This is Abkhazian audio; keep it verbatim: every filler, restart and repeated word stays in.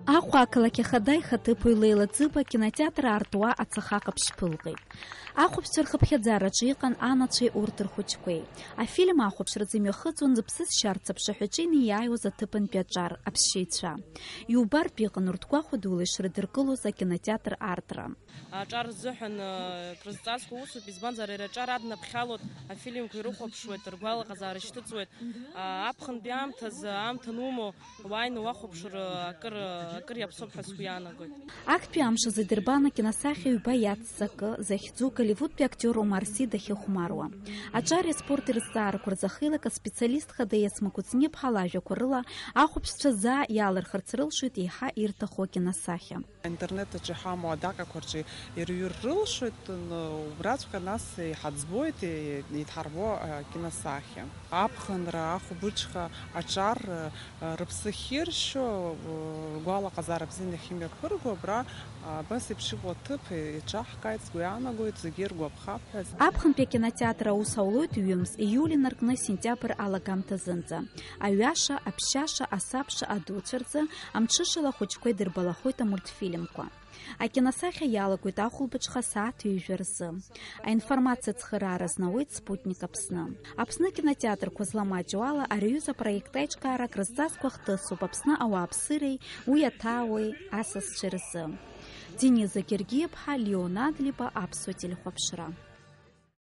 Аҟәа ақалақь ахада ихаҭыԥуаҩ Леила Ӡыба акинотеатр аартуа ацаха ҟаԥшь ԥылҟеит. Ахәаԥшцәа рхыԥхьаӡараҿы иҟан анацәеи урҭ рхәыҷқәеи. Афильм ахәаԥшразы имҩахыҵуан зыԥсы зшьарц аԥшаҳәаҿы инеиааиуаз аҭыԥантәи аҿар, аԥсшьаҩцәа. Иубартә иҟан урҭ гәахәа дула ишрыдыркылоз акинотеатр аартра. Аҿар рзыҳәан, э, крызҵазкуа усуп, избанзар, иара аҿар аднаԥхьалоит, афильмқәа ирыхәаԥшуеит, ргәалаҟазаара шьҭыҵуеит. А, аԥхынтәи аамҭазы, аамҭа анумоу, уааины уахәаԥшыр, акыр, акыр иаԥсоуп ҳәа сгәы иаанагоит. Актәи амш азы идырбан акиносахьа ҩба иацҵакы захьӡу Голливудтәи актиор Омар Си дахьыхәмаруа. Аҿари аспорти рызҵаарақәа рзы ахеилак аспециалист хада Есма Кәыҵниаԥҳа лажәақәа рыла, ахәаԥшцәа заа иалырхырц рылшоит еиҳа ирҭаху акиносахьа. Аинтернет аҿы иҳамоу адаҟьақәа рҿы ирҩыр рылшоит, н-, убраҵәҟьа нас иҳаӡбоит, и-, идҳарбо акиносахьа. Аԥхынра, ахәылбыҽха, аҿар, рыԥсы ахьыршьо, ргәалаҟазаара бзианы иахьымҩаԥырго, абра, абас еиԥш иҟоу аҭыԥ иҿаҳкааит, сгәы иаанагоит, зегьы иргәаԥхап ҳәа. Аԥхынтәи акинотеатр аус аулоит ҩымз, ииуль инаркны сентиабр алагамҭазынӡа. Аҩаша, аԥшьаша, асабша адуцәа рзы, амҽышала ахәыҷқәа идырбалахоит амультфильмқәа. Акиносахьа иалагоит ахәылбыҽха асааҭ ҩажәа рзы. Аинформациа ацхыраара азнауеит Спутник Аԥсны. Аԥсны акинотеатрқәа зламаҷу ала, ари аҩыза апроект аиҿкаара акрызҵазкуа хҭысуп Аԥсны ауааԥсыреи уи аҭаауеи асасцәеи рзы. Дениза Гергиаԥҳа, Леон Адлеиба, Аԥсуа телехәаԥшра.